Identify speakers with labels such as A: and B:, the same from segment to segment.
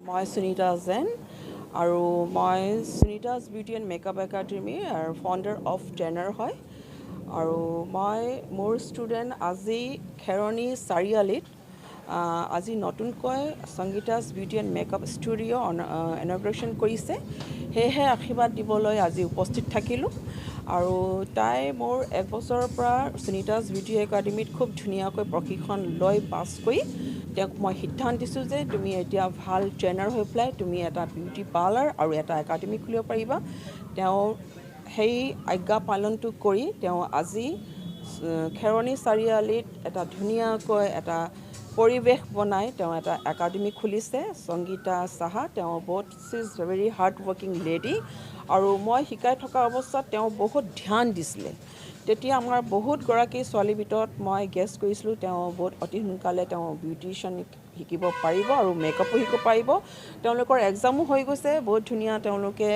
A: মই সুনীতা জেন আৰু মই সুনীতাজ বিউটি এণ্ড মেকআপ একাডেমীৰ ফাউণ্ডাৰ অফ ট্ৰেইনাৰ হয়। আৰু মই মোৰ ষ্টুডেণ্ট আজি খেৰণি চাৰিআলিত আজি নতুনকৈ Sangeeta's beauty and makeup studio' inauguration কৰিছে, সেয়েহে আশীৰ্বাদ দিবলৈ আজি উপস্থিত থাকিলোঁ। আৰু তাই মোৰ এক বছৰৰ পৰা সুনীতাজ বিউটি একাডেমীত খুব ধুনীয়াকৈ প্ৰশিক্ষণ লৈ পাছ কৰি তেওঁক মই সিদ্ধান্ত দিছোঁ যে তুমি এতিয়া ভাল ট্ৰেইনাৰ হৈ পেলাই তুমি এটা বিউটি পাৰ্লাৰ আৰু এটা একাডেমী খুলিব পাৰিবা। তেওঁ সেই আজ্ঞা পালনটো কৰি তেওঁ আজি খেৰণি চাৰিআলিত এটা ধুনীয়াকৈ এটা পৰিৱেশ বনাই তেওঁ এটা একাডেমী খুলিছে। সংগীতা সাহা, তেওঁ বহুত she is very hard working lady. আৰু মই শিকাই থকা অৱস্থাত তেওঁ বহুত ধ্যান দিছিলে। তেতিয়া আমাৰ বহুত গৰাকী ছোৱালীৰ ভিতৰত মই গেছ কৰিছিলোঁ তেওঁ বহুত অতি সোনকালে তেওঁ বিউটিচিয়ান শিকিব পাৰিব আৰু মেকআপো শিকিব পাৰিব। তেওঁলোকৰ এক্সামো হৈ গৈছে, বহুত ধুনীয়া তেওঁলোকে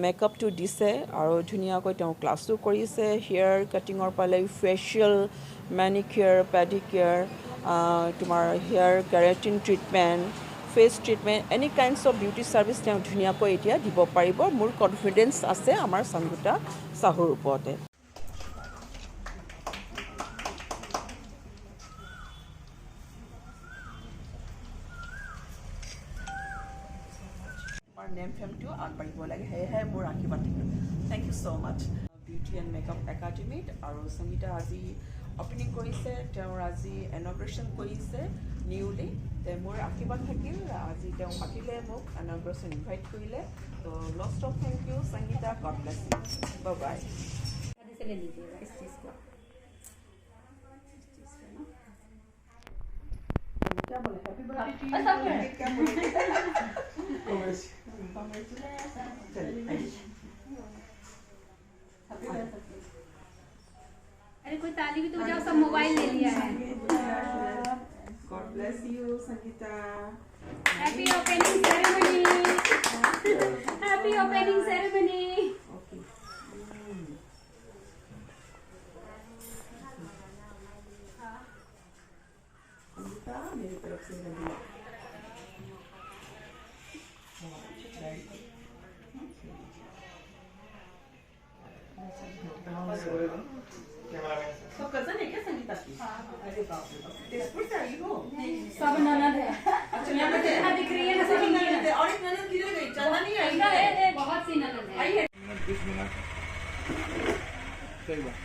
A: মেকআপটো দিছে আৰু ধুনীয়াকৈ তেওঁ ক্লাছো কৰিছে। হেয়াৰ কাটিঙৰ পৰা লৈ ফেচিয়েল, মেনিকিয়ৰ, পেডিকিয়ৰ, তোমাৰ hair keratin treatment, face treatment, any kinds of beauty service তেওঁ ধুনীয়াকৈ এতিয়া দিব পাৰিব। মোৰ কনফিডেঞ্চ আছে আমাৰ সংগীতা চাহুৰ ওপৰতে। আমাৰ নেম ফেমটো আগবাঢ়িব লাগে, সেয়েহে মোৰ আশীৰ্বাদ থাকিল। Thank you so much. Beauty and makeup একাডেমীত আৰু সংগীতা আজি অপেনিং কৰিছে, তেওঁৰ আজি ইনগ্ৰেশ্যন কৰিছে নিউলি। মোৰ আশীৰ্বাদ থাকিল। আজি তেওঁ মাতিলে মোক, ইনগ্ৰেশ্যন ইনভাইট কৰিলে। তো lots of thank you Sangeeta, God bless you, bye bye.
B: से ले लीजिएगा इस चीज़ को।
A: क्या बोले? Happy birthday. क्या बोले? चलिए।
B: अरे कोई ताली भी तो बजाओ, सब मोबाइल ले लिया है।
A: God bless you, Sangeeta.
B: Happy opening ceremony, happy opening ceremony.
A: Okay. Sangeeta, मेरी तरफ से रंगीला। सब कजन है क्या संगीता की? अरे बाप रे बाप, तेजपुर से आई हो?
B: सब ननद है।
A: अच्छा, ननद है।
B: दिख रही है ना,
A: सब ननद है। और एक ननद किधर गई? चंदा नहीं आई है?
B: बहुत सी ननद है।
A: आई है।
C: 20 मिनट सही बात।